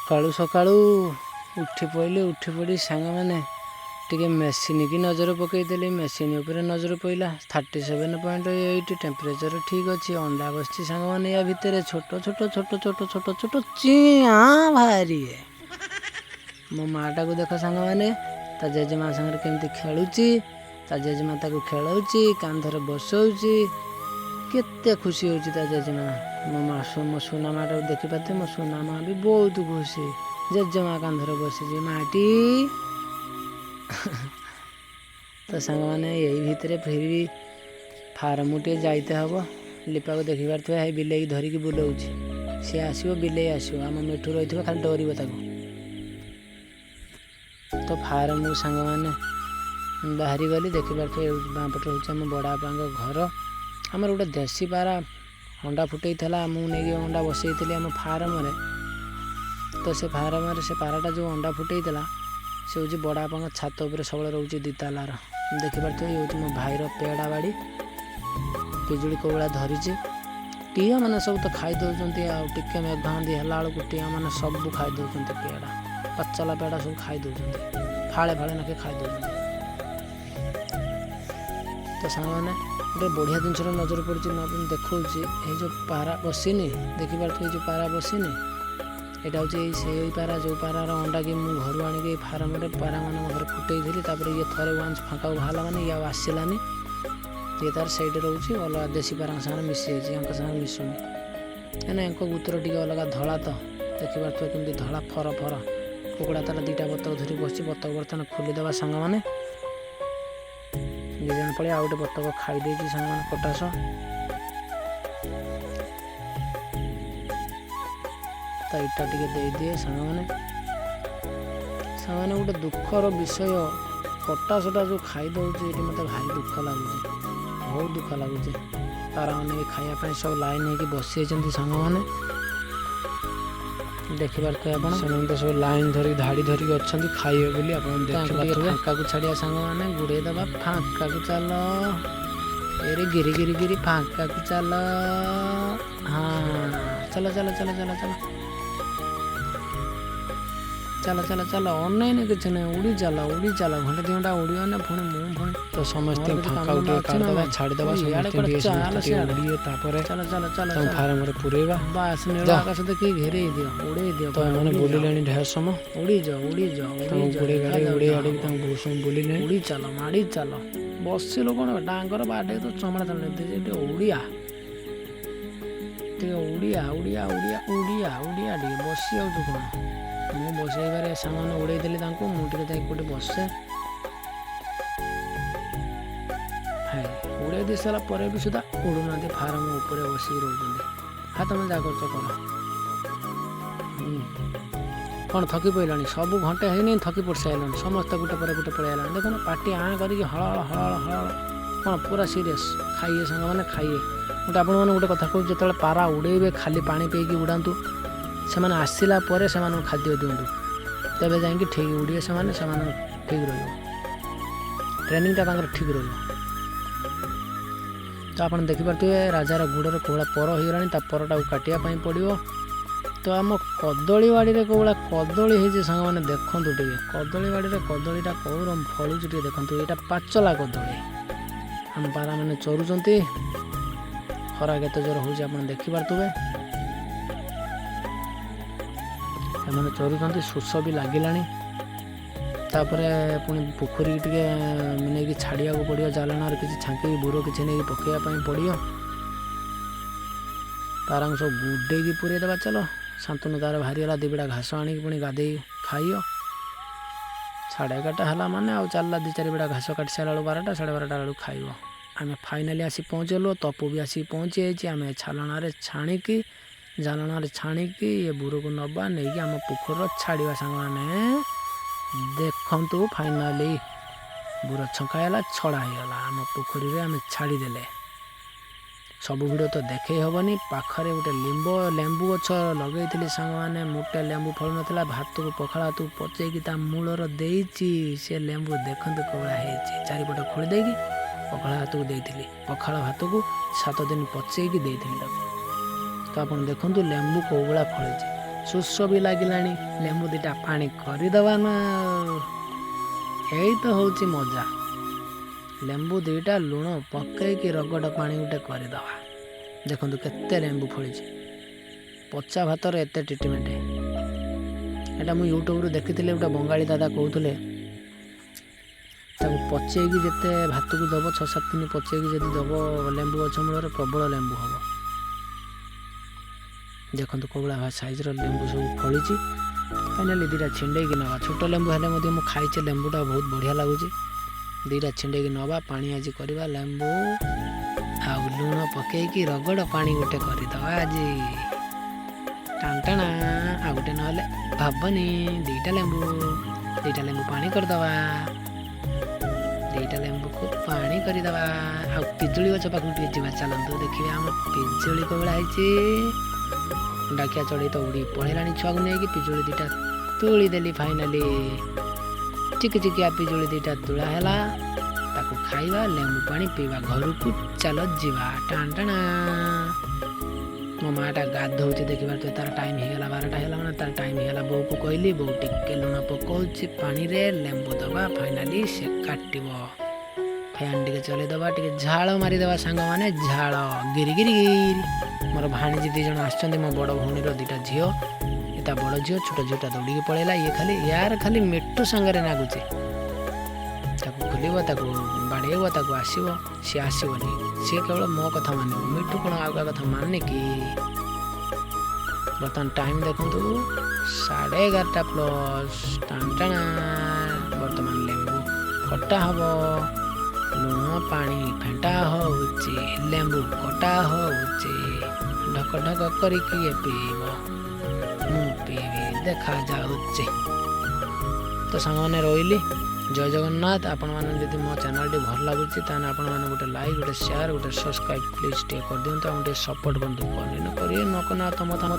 ସକାଳୁ ସକାଳୁ ଉଠି ପଡ଼ିଲି। ଉଠି ପଡ଼ି ସାଙ୍ଗମାନେ, ଟିକେ ମେସିନ୍କି ନଜର ପକାଇଦେଲି। ମେସିନ୍ ଉପରେ ନଜର ପଡ଼ିଲା, 37.8 ଟେମ୍ପରେଚର୍ ଠିକ୍ ଅଛି। ଅଣ୍ଡା ବସିଛି ସାଙ୍ଗମାନେ ୟା ଭିତରେ, ଛୋଟ ଛୋଟ ଛୋଟ ଛୋଟ ଛୋଟ ଛୋଟ ଚିଆଁ ବାହାରିଏ। ମୋ ମାଆଟାକୁ ଦେଖ ସାଙ୍ଗମାନେ, ତା ଜେଜେମା ସାଙ୍ଗରେ କେମିତି ଖେଳୁଛି। ତା ଜେଜେମା ତାକୁ ଖେଳଉଛି, କାନ୍ଧରେ ବସଉଛି, କେତେ ଖୁସି ହେଉଛି ତା ଜେଜେମା। ମୋ ମା, ମୋ ସୁନା ମାଆଟାକୁ ଦେଖିପାରୁଥିବେ। ମୋ ସୁନା ମା ବି ବହୁତ ଖୁସି, ଜେଜେମା କାନ୍ଧରେ ବସିଛି ମାଟି। ତ ସାଙ୍ଗମାନେ, ଏଇ ଭିତରେ ଫିର ବି ଫାର୍ମକୁ ଟିକେ ଯାଇତେ ହେବ। ଲିପାକୁ ଦେଖିପାରୁଥିବେ, ହେଇ ବିଲେଇକି ଧରିକି ବୁଲଉଛି। ସିଏ ଆସିବ, ବିଲେଇ ଆସିବ, ଆମ ମିଠୁ ରହିଥିବ, ଖାଲି ଡରିବ ତାକୁ। ତ ଫାର୍ମକୁ ସାଙ୍ଗମାନେ ବାହାରି ଗଲି। ଦେଖିପାରୁଥିବେ, ବାଁ ପଟେ ହେଉଛି ଆମ ବଡ଼ ବାପାଙ୍କ ଘର। ଆମର ଗୋଟେ ଦେଶୀ ପାରା ଅଣ୍ଡା ଫୁଟେଇଥିଲା। ମୁଁ ନେଇକି ଅଣ୍ଡା ବସେଇଥିଲି ଆମ ଫାର୍ମରେ। ତ ସେ ଫାର୍ମରେ ସେ ପାରାଟା ଯେଉଁ ଅଣ୍ଡା ଫୁଟେଇଥିଲା, ସେ ହେଉଛି ବଡ଼ ବାପାଙ୍କ ଛାତ ଉପରେ ସବୁବେଳେ ରହୁଛି, ଦ୍ୱିତାଲାର। ଦେଖିପାରୁଥିବେ, ଇଏ ହେଉଛି ମୋ ଭାଇର ପେଡ଼ା ବାଡ଼ି। ପିଜୁଳି କୋଉଭଳିଆ ଧରିଛି। ଟିଆମାନେ ସବୁ ତ ଖାଇ ଦେଉଛନ୍ତି। ଆଉ ଟିକେ ମେଘ ଆନ୍ଧି ହେଲା ବେଳକୁ ଟିଆମାନେ ସବୁ ଖାଇ ଦେଉଛନ୍ତି। ପେଡ଼ା, ପାଚଲା ପେଡ଼ା ସବୁ ଖାଇ ଦେଉଛନ୍ତି, ଫାଳେ ଫାଳେ ନାଖେ ଖାଇ ଦେଉଛନ୍ତି। ତ ସାଙ୍ଗମାନେ, ଗୋଟେ ବଢ଼ିଆ ଜିନିଷର ନଜର ପଡ଼ିଛି, ମୁଁ ଆପଣଙ୍କୁ ଦେଖାଉଛି। ଏଇ ଯେଉଁ ପାରା ବସିନି, ଦେଖିପାରୁଥିବେ, ଏଇ ଯେଉଁ ପାରା ବସିନି, ଏଇଟା ହେଉଛି ଏଇ ସେଇ ପାରା, ଯେଉଁ ପାରାର ଅଣ୍ଡାକି ମୁଁ ଘରୁ ଆଣିକି ଏଇ ଫାର୍ମରେ ପାରାମାନଙ୍କ ଘରେ ଫୁଟେଇଥିଲି। ତାପରେ ଇଏ ଥରେ ୱାନ୍ସ ଫାଙ୍କାକୁ ବାହାରିଲା ମାନେ ଇଏ ଆଉ ଆସିଲାନି। ଇଏ ତାର ସେଇଠି ରହୁଛି, ଅଲଗା ଦେଶୀ ପାରାଙ୍କ ସାଙ୍ଗରେ ମିଶି ଯାଇଛି, ୟାଙ୍କ ସାଙ୍ଗରେ ମିଶୁନି। କାହିଁକିନା ୟାଙ୍କ ଗୁତର ଟିକେ ଅଲଗା, ଧଳା। ତ ଦେଖିପାରୁଥିବେ କେମିତି ଧଳା ଫର ଫର। କୁକୁଡ଼ା ତାର ଦୁଇଟା ବତକ ଧରି ବସିଛି। ବତକ ବର୍ତ୍ତମାନ ଖୋଲିଦେବା ସାଙ୍ଗମାନେ। ଦୁଇ ଜଣ ପଳେଇ, ଆଉ ଗୋଟେ ବତକ ଖାଇ ଦେଇଛି ସାଙ୍ଗମାନେ କଟାସ। ତ ଇଟା ଟିକେ ଦେଇଦିଏ ସାଙ୍ଗମାନେ। ସାଙ୍ଗମାନେ, ଗୋଟେ ଦୁଃଖର ବିଷୟ, କଟାସଟା ଯେଉଁ ଖାଇଦେଉଛି ଏଠି, ମୋତେ ଭାରି ଦୁଃଖ ଲାଗୁଛି, ବହୁତ ଦୁଃଖ ଲାଗୁଛି। ପାରାମାନେ ବି ଖାଇବା ପାଇଁ ସବୁ ଲାଇନ୍ ହେଇକି ବସିଯାଇଛନ୍ତି ସାଙ୍ଗମାନେ, ଦେଖିପାରୁଥିବେ ଆପଣ। ସେମାନେ ତ ସବୁ ଲାଇନ୍ ଧରିକି, ଧାଡ଼ି ଧରିକି ଅଛନ୍ତି ଖାଇବେ ବୋଲି, ଆପଣ ତାଙ୍କୁ ଟିକେ ଦେଖିପାରୁଥିବେ। ଫାଙ୍କାକୁ ଛାଡ଼ିବା ସାଙ୍ଗମାନେ, ଗୁଡ଼େଇ ଦେବା। ଫାଙ୍କାକୁ ଚାଲ, ଏରେ ଗିରି ଗିରି ଗିରି, ଫାଙ୍କାକୁ ଚାଲ। ହଁ, ଚାଲ ଚାଲ ଚାଲ ଚାଲ ଚାଲ ଚାଲ ଚାଲ ଚାଲ। ଅନେଇନି କିଛି ନାହିଁ, ଉଡ଼ି ଚାଲ, ଉଡ଼ି ଚାଲ। ଘଣ୍ଟେ 2 ଘଣ୍ଟା ଉଡ଼ିବନି ପୁଣି ମୁଁ ପୁଣି ତ ସମସ୍ତେ ମୋର କିଛି ଫାଙ୍କାକୁ କାମ ଟିକେ ଅଛି ନା କାଢ଼ିଦେବା, ନାହିଁ? ଛାଡ଼ିଦେବା। ଇଆଡ଼େ ସମସ୍ତେ କୁଆଡ଼େ ଟିକେ ଚାଲ ସମସ୍ତେ ଟିକେ ସିଆଡ଼େ। ଉଡ଼ିବେ, ତାପରେ ଚାଲ ଚାଲ ଚାଲ ତାଙ୍କୁ ଚାଲ। ଫାର୍ମରେ ପୁରେଇବା। ବାସ୍, ନୀଳ ଯା। ଆକାଶ ଦେଖିକି ଘେରେଇ ଦିଅ, ଉଡ଼େଇ ଦିଅ ତ ପୁରା, ଏମାନେ ଉଡ଼ିଯାଅ। ବୁଲିଲେଣି ଢେର ସମୟ। ଉଡ଼ିଯାଅ, ଉଡ଼ିଯାଅ, ତାଙ୍କୁ ଉଡ଼ିଯାଅ। ଗୁଡ଼େଇ ଗାଡ଼େଇ, ଦେଖାଯାଉ ଉଡ଼େଇ ଯାହା ଆଡ଼େଇକି ହବ। ତାଙ୍କୁ ବହୁତ ସମୟ ବୁଲିଲେଣି। ଉଡ଼ି ଚାଲ, ମାଡ଼ି ଚାଲ। ବସିଲୁ କ'ଣ? ଡାଙ୍ଗର ବାଡ଼େଇ ତ ଚମଡ଼ା ଚାଲ। ଟିକେ ଉଡ଼ିଆ, ଟିକେ ଉଡ଼ିଆ, ଉଡ଼ିଆ, ଉଡ଼ିଆ, ଉଡ଼ିଆ, ଉଡ଼ିଆ ଟିକେ। ବସି ଯାଉଛୁ କ'ଣ? ମୁଁ ବସେଇବାରେ ସାମାନ ଉଡ଼େଇ ଦେଲି ତାଙ୍କୁ। ମୁଁ ଟିକେ ଯାଇ କୋଉଠି ବସେ। ହାଇ, ଉଡ଼େଇ ଦେଇ ସାରିଲା ପରେ ବି ସୁଦ୍ଧା ଉଡ଼ୁନାହାନ୍ତି, ଫାର୍ମ ଉପରେ ବସିକି ରହୁଛନ୍ତି। ହଁ, ତମେ ଯାହା କରୁଛ କର। କ'ଣ ଥକି ପଡ଼ିଲାଣି ସବୁ? ଘଣ୍ଟେ ହେଇନି, ଥକି ପଡ଼ି ସାରିଲାଣି ସମସ୍ତେ। ଗୋଟେ ପରେ ଗୋଟେ ପଳେଇ ଆଇଲାଣି। ଦେଖୁନ, ପାଟି ଆଁ କରିକି ହଳ ହଳ ହଳ ହଳ ହଳ। କ'ଣ ପୁରା ସିରିୟସ୍। ଖାଇଏ ସାଙ୍ଗମାନେ, ଖାଇଏ। ଗୋଟେ ଆପଣମାନେ ଗୋଟେ କଥା କହୁଛି, ଯେତେବେଳେ ପାରା ଉଡ଼େଇବେ, ଖାଲି ପାଣି ପିଇକି ଉଡ଼ାନ୍ତୁ। ସେମାନେ ଆସିଲା ପରେ ସେମାନଙ୍କୁ ଖାଦ୍ୟ ଦିଅନ୍ତୁ, ତେବେ ଯାଇକି ଠିକ୍ ଉଡ଼ିବେ ସେମାନେ। ସେମାନଙ୍କ ଠିକ୍ ରହିବ, ଟ୍ରେନିଂଟା ତାଙ୍କର ଠିକ୍ ରହିବ। ତ ଆପଣ ଦେଖିପାରୁଥିବେ, ରାଜାର ଗୋଡ଼ରେ କୋଉଭଳିଆ ପର ହେଇଗଲାଣି, ତା ପରଟାକୁ କାଟିବା ପାଇଁ ପଡ଼ିବ। ତ ଆମ କଦଳୀ ବାଡ଼ିରେ କୋଉ ଭଳିଆ କଦଳୀ ହେଇଛି ସାଙ୍ଗମାନେ, ଦେଖନ୍ତୁ ଟିକେ। କଦଳୀ ବାଡ଼ିରେ କଦଳୀଟା କୋଉ ରକମ ଫଳୁଛି ଟିକେ ଦେଖନ୍ତୁ। ଏଇଟା ପାଚଲା କଦଳୀ। ଆମ ପାରାମାନେ ଚରୁଛନ୍ତି। ଖରା କେତେ ଜୋର ହେଉଛି ଆପଣ ଦେଖିପାରୁଥିବେ। ସେମାନେ ଚରୁଛନ୍ତି, ଶୋଷ ବି ଲାଗିଲାଣି। ତାପରେ ପୁଣି ପୋଖରୀକି ଟିକେ ନେଇକି ଛାଡ଼ିବାକୁ ପଡ଼ିବ। ଜାଲଣାରେ କିଛି ଛାଙ୍କିକି ବୁର କିଛି ନେଇକି ପକାଇବା ପାଇଁ ପଡ଼ିବ। ପାରାଙ୍କୁ ସବୁ ଗୁଡ଼େଇକି ପୁରେଇ ଦେବା। ଚାଲ, ଶାନ୍ତନୁ ତାର ବାହାରିଗଲା। 2 ବିଡ଼ା ଘାସ ଆଣିକି ପୁଣି ଗାଧେଇ ଖାଇବ। 11:30 ହେଲା ମାନେ ଆଉ ଚାଲିଲା। 2-4 ବିଡ଼ା ଘାସ କାଟି ସାରିଲା ବେଳକୁ 12ଟା, 12:30 ବେଳକୁ ଖାଇବ। ଆମେ ଫାଇନାଲି ଆସି ପହଞ୍ଚିଗଲୁ। ତପୁ ବି ଆସିକି ପହଞ୍ଚି ଯାଇଛି। ଆମେ ଛାଲଣାରେ ଛାଣିକି, ଜାଲଣାରେ ଛାଣିକି ଏ ବୁରକୁ ନେବା, ନେଇକି ଆମ ପୋଖରୀର ଛାଡ଼ିବା। ସାଙ୍ଗମାନେ ଦେଖନ୍ତୁ, ଫାଇନାଲି ବୁର ଛଙ୍କା ହେଲା, ଛଡ଼ା ହେଇଗଲା। ଆମ ପୋଖରୀରେ ଆମେ ଛାଡ଼ିଦେଲେ। ସବୁ ଭିଡ଼ିଓ ତ ଦେଖେଇ ହେବନି। ପାଖରେ ଗୋଟେ ଲେମ୍ବୁ ଗଛ ଲଗେଇଥିଲି ସାଙ୍ଗମାନେ। ମୋଟେ ଲେମ୍ବୁ ଫଳୁ ନଥିଲା। ଭାତକୁ, ପଖାଳ ଭାତକୁ ପଚେଇକି ତା ମୂଳର ଦେଇଛି। ସେ ଲେମ୍ବୁ ଦେଖନ୍ତୁ କୋଉଭଳିଆ ହେଇଛି। ଚାରିପଟ ଖୋଳି ଦେଇକି ପଖାଳ ଭାତକୁ ଦେଇଥିଲି। ପଖାଳ ଭାତକୁ 7 ଦିନ ପଚେଇକି ଦେଇଥିଲି ତାକୁ। ତ ଆପଣ ଦେଖନ୍ତୁ ଲେମ୍ବୁ କୋଉ ଭଳିଆ ଫଳିଛି। ଶୋଷ ବି ଲାଗିଲାଣି। ଲେମ୍ବୁ ଦୁଇଟା ପାଣି କରିଦେବା ନା ଆଉ। ଏଇ ତ ହେଉଛି ମଜା। ଲେମ୍ବୁ ଦୁଇଟା ଲୁଣ ପକେଇକି ରଗଡ଼ ପାଣି ଗୋଟେ କରିଦେବା। ଦେଖନ୍ତୁ କେତେ ଲେମ୍ବୁ ଫଳିଛି। ପଚା ଭାତରେ ଏତେ ଟ୍ରିଟମେଣ୍ଟ। ଏଇଟା ମୁଁ ୟୁଟ୍ୟୁବରୁ ଦେଖିଥିଲି। ଗୋଟେ ବଙ୍ଗାଳୀ ଦାଦା କହୁଥିଲେ, ତାକୁ ପଚେଇକି ଯେତେ ଭାତକୁ ଦେବ, 6-7 ଦିନ ପଚେଇକି ଯଦି ଦେବ ଲେମ୍ବୁ ଗଛ ମୂଳରେ, ପ୍ରବଳ ଲେମ୍ବୁ ହେବ। ଦେଖନ୍ତୁ କୋଉ ଭଳିଆ ସାଇଜ୍ର ଲେମ୍ବୁ ସବୁ ଫଳିଛି। ଫାଇନାଲି ଦୁଇଟା ଛିଣ୍ଡେଇକି ନେବା। ଛୋଟ ଲେମ୍ବୁ ହେଲେ ମଧ୍ୟ ମୁଁ ଖାଇଛି, ଲେମ୍ବୁଟା ବହୁତ ବଢ଼ିଆ ଲାଗୁଛି। ଦୁଇଟା ଛିଣ୍ଡେଇକି ନେବା, ପାଣି ଆଜି କରିବା। ଲେମ୍ବୁ ଆଉ ଲୁଣ ପକେଇକି ରଗଡ଼ ପାଣି ଗୋଟେ କରିଦେବା ଆଜି। ଟାଣଟାଣା, ଆଉ ଗୋଟେ ନହେଲେ ଭାବନି। ଦୁଇଟା ଲେମ୍ବୁ, ଦୁଇଟା ଲେମ୍ବୁ ପାଣି କରିଦେବା। ଦୁଇଟା ଲେମ୍ବୁକୁ ପାଣି କରିଦେବା। ଆଉ ପିଜୁଳି ଗଛ ପାଖକୁ ଟିକେ ଯିବା, ଚାଲନ୍ତୁ। ଦେଖିବେ ଆମ ପିଜୁଳି କୋଉ ଭଳିଆ ହେଇଛି। ଡାକିଆ ଚଢ଼େଇ ତ ଉଡ଼ି ପଳେଇଲାଣି ଛୁଆକୁ ନେଇକି। ପିଜୁଳି ଦୁଇଟା ତୋଳି ଦେଲି ଫାଇନାଲି। ଚିକି ଚିକିଆ ପିଜୁଳି ଦୁଇଟା ତୋଳା ହେଲା। ତାକୁ ଖାଇବା, ଲେମ୍ବୁ ପାଣି ପିଇବା। ଘରକୁ ଚାଲ ଯିବା। ଟାଣ ଟାଣା। ମୋ ମାଆଟା ଗାଧଉଛି, ଦେଖିପାରୁଥିବେ। ତାର ଟାଇମ୍ ହେଇଗଲା, 12ଟା ହେଇଗଲା, ମାନେ ତାର ଟାଇମ୍ ହେଇଗଲା। ବୋଉକୁ କହିଲି, ବୋଉ ଟିକେ ଲୁଣ ପକଉଛି ପାଣିରେ, ଲେମ୍ବୁ ଦେବା। ଫାଇନାଲି ସେ କାଟିବ। ଫ୍ୟାନ୍ ଟିକେ ଚଲେଇଦେବା, ଟିକେ ଝାଳ ମାରିଦେବା ସାଙ୍ଗମାନେ। ଝାଳ ଗିରି ଗିରି ଗିରି। ମୋର ଭାଣିଜୀ ଦୁଇ ଜଣ ଆସିଛନ୍ତି, ମୋ ବଡ଼ ଭଉଣୀର ଦୁଇଟା ଝିଅ। ଏ ତା ବଡ଼ ଝିଅ, ଛୋଟ ଝିଅଟା ଦୌଡ଼ିକି ପଳେଇଲା। ଇଏ ଖାଲି ୟାର ଖାଲି ମିଟୁ ସାଙ୍ଗରେ ନାଗୁଛି। ତାକୁ ଖୋଲିବ, ତାକୁ ବାଡ଼େଇବ, ତାକୁ ଆସିବ, ସିଏ ଆସିବନି। ସିଏ କେବଳ ମୋ କଥା ମାନିବ। ମିଠୁ କ'ଣ ଆଉ କାହା କଥା ମାନେ କି? ବର୍ତ୍ତମାନ ଟାଇମ୍ ଦେଖନ୍ତୁ, 11:30 ପ୍ଲସ୍। ଟାଣ। ବର୍ତ୍ତମାନ ଲେମ୍ବୁ କଟା ହବ। ଲୁଣ ପାଣି ଫେଣ୍ଟା ହଉଛି, ଲେମ୍ବୁ କଟା ହଉଛି। ଢକ ଢକ କରି କିଏ ପିଇବ? ମୁଁ ପିଇବି, ଦେଖାଯାଉଛି। ତ ସାଙ୍ଗମାନେ, ରହିଲି, ଜୟ ଜଗନ୍ନାଥ। ଆପଣମାନେ ଯଦି ମୋ ଚ୍ୟାନେଲଟି ଭଲ ଲାଗୁଛି, ତାହେଲେ ଆପଣମାନେ ଗୋଟେ ଲାଇକ୍, ଗୋଟେ ସେୟାର, ଗୋଟେ ସବସ୍କ୍ରାଇବ୍ ପ୍ଲିଜ୍ ଟିକେ କରିଦିଅନ୍ତୁ ଆଉ ଟିକେ ସପୋର୍ଟ କରନ୍ତୁ। କଲେ ନ କରିବେ, ନ କଲେ ଆଉ ତମ ତମ